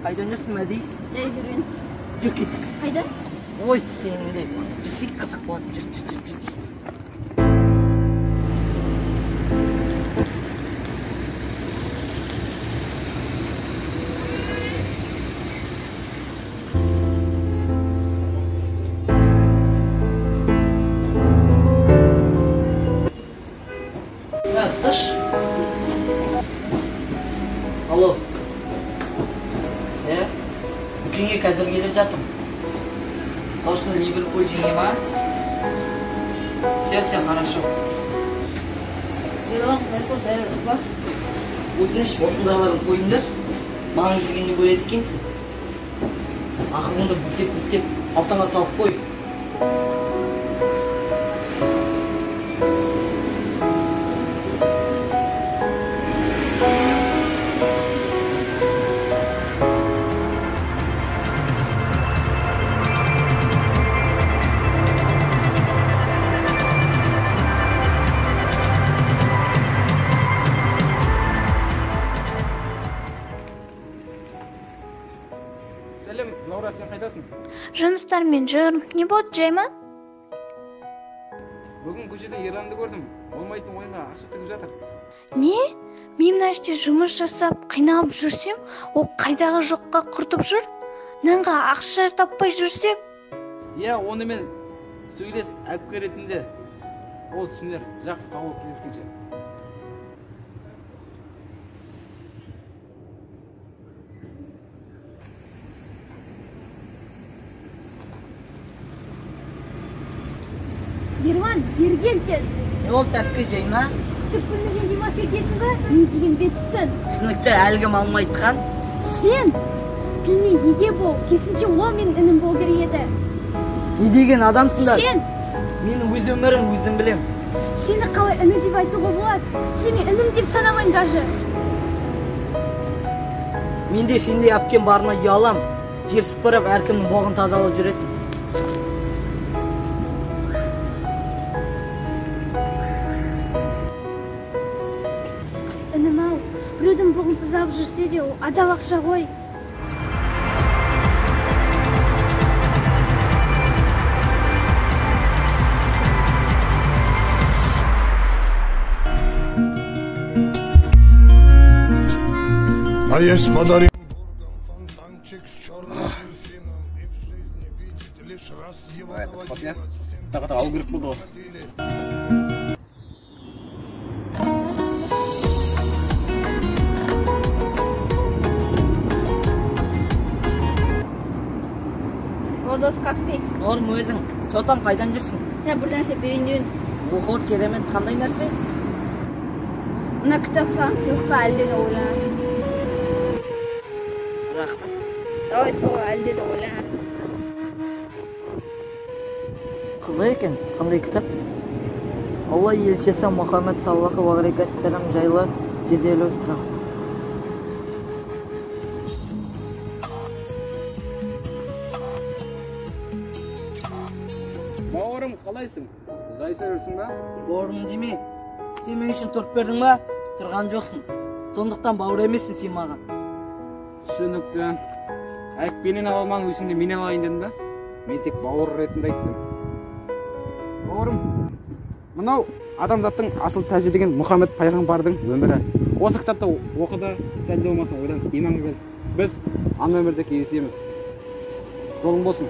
Қайдан жүрсің, Мәди? Жай жүрген. Жүр, кеттік. Қайда? Ой, сен де. Жүрсек қызық болады. Жүр, жүр, жүр, жүр. Слышь? Алло. Дүкенге қазір келе жатырмын. Точно Ливерпуль жеңе ма? Все, все хорошо. Ерлан, қайсыл бәрі ұқсас. Өтініш, осындайларын қойыңдаршы. Маған келгенде көреді екенсің. Ақылыңды бүктеп-бүктеп қалтаңа салып қой. Сәлем, Лаура, сен қайдасың? Жұмыстармен жүрмін. Не болды, жай ма? Бүгін көшеде Ерланды көрдім. Болмайтын ойынға ақша тігіп жатыр. Не? Мен мына жерде жұмыс жасап, қиналып жүрсем, ол қайдағы жоққа құртып жүр? Нанға ақша таппай жүрсек? Иә, онымен сөйлес, әпке ретінде. Ол түсінер. Жақсы, сау бол, кездескенше. Ерлан, бері кел тез. Не болды, әпке, жай ма? Түк көрмеген демалысқа келсің ба? Не деген бетсің? Түсінікті, әлгі малым айтқан. Сен тіліне еге бол, керісінше ол менің інім болу керек еді. Не деген адамсыңдар? Сен! Мен өз өмірім өзім білем. Сені қалай іні деп айтуға болады? Сен мен інім деп санамаймын даже. Мен де сендей әпкем барына ұялам. Жер сыпырып, әркімнің боғын тазалап жүресің. Інім ау, біреудің боғын тазалап жүрсе де, ол адал ақша ғой. А есть подарим фонтанчик с черным дельфином, и в жизни видеть лишь раз его доводилось. Тағы алу керек болды ғой. Дос, как ты? Норм, өзің. Шотам, қайдан жүрсің? Сен бір нәрсе берейін деп едім. Охо, керемет, қандай нәрсе? Мына кітап саған сыйлыққа, әлде де ойланасың. Рахмет. Давай, сол, әлде де ойланасың. Қызық екен, қандай кітап? Алла елшісі Мұхаммед саллаллаху алейхи уассалам жайлы 150 сұрақ. Бауырым, қалайсың? Жайша жүрсің ба? Бауырым деме. Сен мен үшін тұрып бердің ба? Тұрған жоқсың. Сондықтан бауыр емессің сен маған. Түсінікті. Әкпенен ала алмаған өзіңді менен алайын дедің ба? Мен тек бауыр ретінде айттым. Бауырым, мынау адамзаттың асыл тәжі деген Мұхаммед пайғамбардың өмірі. Осы кітапты оқы да, сәл де болмаса ойлан, иманға кел. Біз ана өмірде кездесеміз. Жолың болсын.